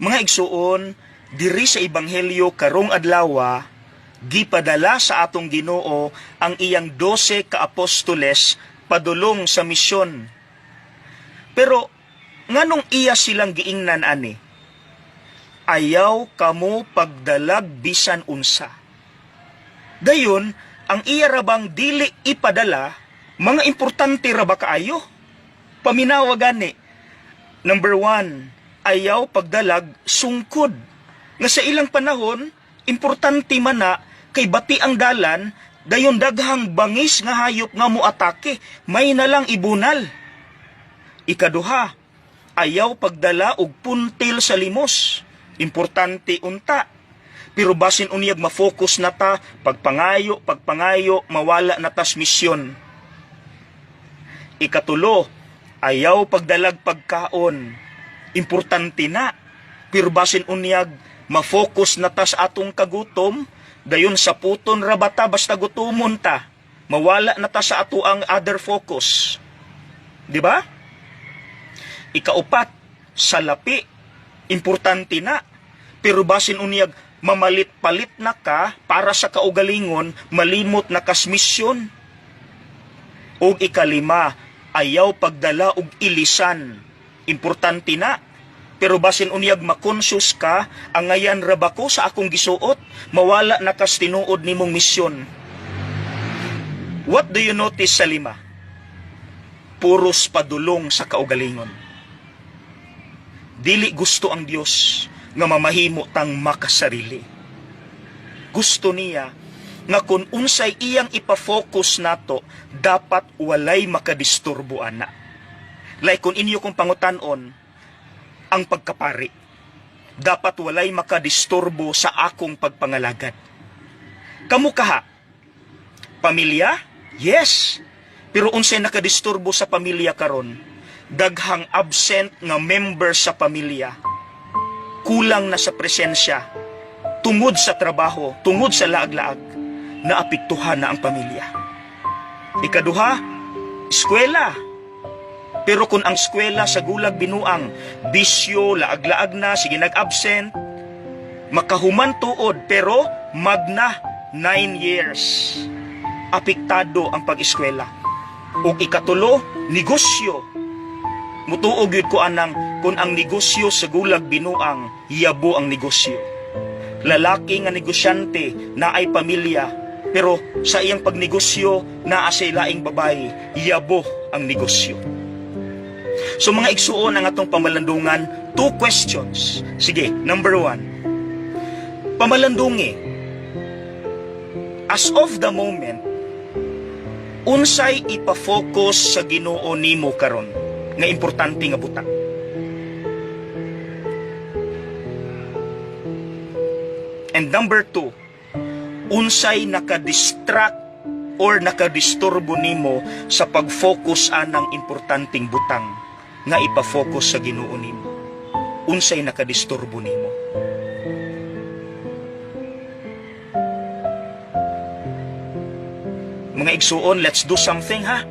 Mga igsuon, diri sa Ebanghelyo karong adlawa, gipadala sa atong Ginoo ang iyang 12 ka apostoles padulong sa misyon. Pero nganong iya silang giingnan ani? "Ayaw kamo pagdalag bisan unsa." Dayon, ang iya rabang dili ipadala, mga importante ra ba kaayo? Paminawa gani. Number 1, ayaw pagdalag sungkod. Nga sa ilang panahon, importante man na kay bati ang dalan, dayon daghang bangis nga hayop nga moatake, may na lang ibunal. Ikaduha, ayaw pagdala og puntil sa limos. Importante unta. Pero basin unyag ma-focus na ta, pagpangayo, pagpangayo, mawala na tas misyon. Ikatulo, ayaw pagdalag pagkaon. Importante na. Pero basin unyag ma-focus na ta sa atong kagutom, dayon sa puton rabata basta gutomon ta. Mawala na ta sa ato ang other focus. Di ba? Ikaupat, salapi. Importante na. Pero basin unyag mamalit-palit na ka para sa kaugalingon, malimot na kas misyon. Og ikalima, ayaw pagdala og ilisan. Importante na. Pero basin unyag makonscious ka, angayan ra ba ko sa akong gisuot, mawala na kas tinuod nimong misyon. What do you notice sa lima? Puros padulong sa kaugalingon. Dili gusto ang Dios nga mamahimo tang makasarili. Gusto niya nga kung unsay iyang ipa-focus nato, dapat walay makadisturbo ana. Like kung inyo kong pangutan-on, ang pagkapari, dapat walay makadisturbo sa akong pagpangalagad. Kamu kaha? Pamilya? Yes. Pero unsay nakadisturbo sa pamilya karon? Daghang absent nga member sa pamilya. Kulang na sa presensya. Tungod sa trabaho, tungod sa laag-laag, naapektuhan na ang pamilya. Ikaduha, eskwela. Pero kung ang eskwela sa gulag binuang, bisyo, laag-laag na, sige nag-absent, makahuman tuod, pero magna 9 years. Apektado ang pag-eskwela. Ug ikatulo, negosyo. Mutuo gyud ko anang kung ang negosyo sa gulag binuang, yabo ang negosyo. Lalaki nga negosyante na ay pamilya, pero sa iyang pagnegosyo naa sa laing babae, yabo ang negosyo. So mga igsuon, ang atong pamalandungan, two questions. Sige, number 1. Pamalandungi, as of the moment, unsay ipa-focus sa Ginoo nimo karon nga importante nga butang? And number 2, unsay naka-distract or nakadisturbo nimo sa pag-focus anang importanteng butang nga ipa-focus sa Ginoo nimo? Unsay nakadisturbo nimo? Mga igsuon, let's do something, ha.